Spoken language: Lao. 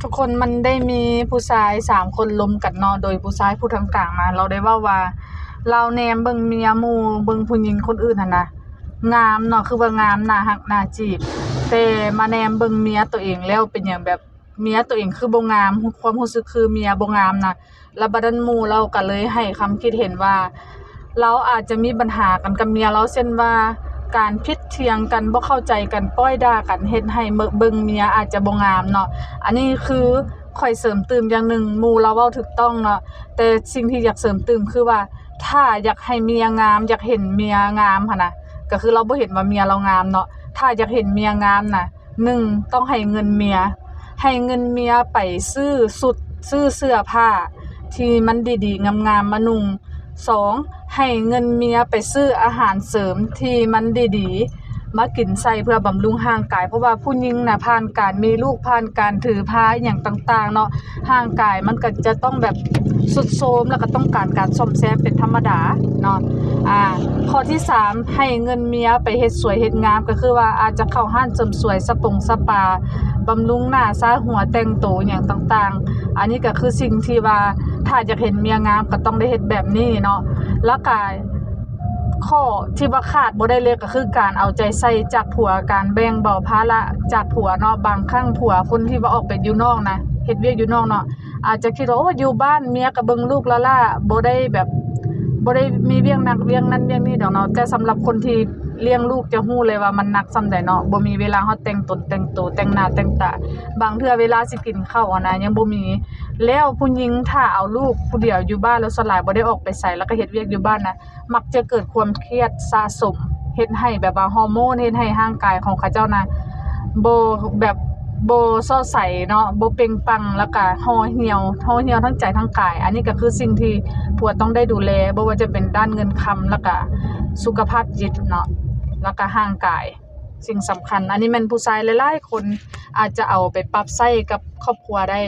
ທຸກຄົນ ມັນໄດ້ມີຜູ້ຊາຍສາມຄົນລົມກັນເນາະ ໂດຍຜູ້ຊາຍຜູ້ທາງກາງນະ ລາວໄດ້ເວົ້າວ່າ ລາວແນມເບິ່ງເມຍໝູ່ ເບິ່ງຜູ້ຍິງຄົນອື່ນຫັ້ນນະ ງາມເນາະ ຄືວ່າງາມ ໜ້າຮັກ ໜ້າຈີບ ແຕ່ມາແນມເບິ່ງເມຍໂຕເອງແລ້ວ ເປັນຫຍັງແບບ ເມຍໂຕເອງຄືບໍ່ງາມ ຄວາມຮູ້ສຶກຄືເມຍບໍ່ງາມນະ. ແລ້ວບາດນັ້ນໝູ່ລາວກໍເລີຍໃຫ້ຄຳຄິດເຫັນວ່າ ລາວອາດຈະມີບັນຫາກັນກັບເມຍລາວ ເຊັ່ນວ່າ ການຜິດຖຽງກັນ ບໍ່ເຂົ້າໃຈກັນ ປ້ອຍດ່າກັນ ເຮັດໃຫ້ເບິ່ງເມຍອາດຈະບໍ່ງາມເນາະ. ອັນນີ້ຄືຂ້ອຍເສີມຕື່ມຢ່າງໜຶ່ງ ໝູ່ລາວເວົ້າຖືກຕ້ອງເນາະ ແຕ່ສິ່ງທີ່ຢາກເສີມຕື່ມຄືວ່າ ຖ້າຢາກໃຫ້ເມຍງາມ ຢາກເຫັນເມຍງາມຫັ້ນນະ ກໍຄືລາວບໍ່ເຫັນວ່າເມຍລາວງາມເນາະ ຖ້າຢາກເຫັນເມຍງາມນະ ໜຶ່ງ ຕ້ອງໃຫ້ເງິນເມຍ ໃຫ້ເງິນເມຍໄປຊື້ຊຸດ ຊື້ເສື້ອຜ້າທີ່ມັນດີໆ ງາມໆ ມານຸ່ງ. ສອງ ໃຫ້ເງິນເມຍໄປຊື້ອາຫານເສີມທີ່ມັນດີໆ ມາກິນໃສ່ເພື່ອບຳລຸງຮ່າງກາຍ ເພາະວ່າຜູ້ຍິງນະ ຜ່ານການມີລູກ ຜ່ານການຖືພາ ອີ່ຫຍັງຕ່າງໆເນາະ ຮ່າງກາຍມັນກໍຈະຕ້ອງແບບຊຸດໂຊມ ແລ້ວກໍຕ້ອງການການສ້ອມແຊມເປັນທຳມະດາເນາະ. ອາ ຂໍ້ທີສາມ ໃຫ້ເງິນເມຍໄປເຮັດສວຍເຮັດງາມ ກໍຄືວ່າອາດຈະເຂົ້າຮ້ານເສີມສວຍ ສະປົງສະປາ ບຳລຸງໜ້າຊາຫົວ ແຕ່ງໂຕຫຍັງຕ່າງໆ. ອັນນີ້ກໍຄືສິ່ງທີ່ວ່າ ຖ້າຢາກເຫັນເມຍງາມກໍຕ້ອງໄດ້ເຮັດແບບນີ້ເນາະ. ແລ້ວກໍ ຂໍ້ທີ່ວ່າຂາດບໍ່ໄດ້ເລີຍກໍຄືການເອົາໃຈໃສ່ຈາກຜົວ ການແບ່ງເບົາພາລະຈາກຜົວເນາະ. ບາງຄັ້ງຜົວຄົນທີ່ວ່າອອກໄປຢູ່ນອກນະ ເຮັດວຽກຢູ່ນອກເນາະ ອາດຈະຄິດວ່າ ໂອ້ ຢູ່ບ້ານເມຍກໍເບິ່ງລູກລ້າໆ ບໍ່ໄດ້ແບບ ບໍ່ໄດ້ມີວຽກໜັກວຽກນັ້ນວຽກນີ້ດອກເນາະ ແຕ່ສຳລັບຄົນທີ່ລ້ຽງລູກຈະຮູ້ເລີຍວ່າມັນໜັກສ່ຳໃດເນາະ ບໍ່ມີເວລາຮອດແຕ່ງຕົນແຕ່ງໂຕ ແຕ່ງໜ້າແຕ່ງຕາ ບາງເທື່ອເວລາຊິກິນເຂົ້າຫັ້ນນະ ຍັງບໍ່ມີ. ແລ້ວຜູ້ຍິງຖ້າເອົາລູກຜູ້ດຽວຢູ່ບ້ານ ແລ້ວສ່ວນຫຼາຍບໍ່ໄດ້ອອກໄປໃສ ແລ້ວກໍເຮັດວຽກຢູ່ບ້ານນະ ມັກຈະເກີດຄວາມຄຽດສະສົມ ເຮັດໃຫ້ແບບວ່າຮໍໂມນ ເຮັດໃຫ້ຮ່າງກາຍຂອງເຂົາເຈົ້ານະ ບໍ່ແບບ ບໍ່ຊອດໃສເນາະ ບໍ່ເປັ່ງປັງ ແລ້ວກະຫໍ່ຫ່ຽວ ຫໍ່ຫ່ຽວທັງໃຈທັງກາຍ. ອັນນີ້ກໍຄືສິ່ງທີ່ຜົວຕ້ອງໄດ້ດູແລ ບໍ່ວ່າຈະເປັນດ້ານເງິນຄຳ ແລ້ວກະສຸຂະພາບຈິດເນາະ ແລ້ວກະຮ່າງກາຍ ສິ່ງສຳຄັນ. ອັນນີ້ແມ່ນຜູ້ຊາຍຫຼາຍໆຄົນອາດຈະເອົາໄປປັບໃຊ້ກັບຄອບຄົວໄດ້.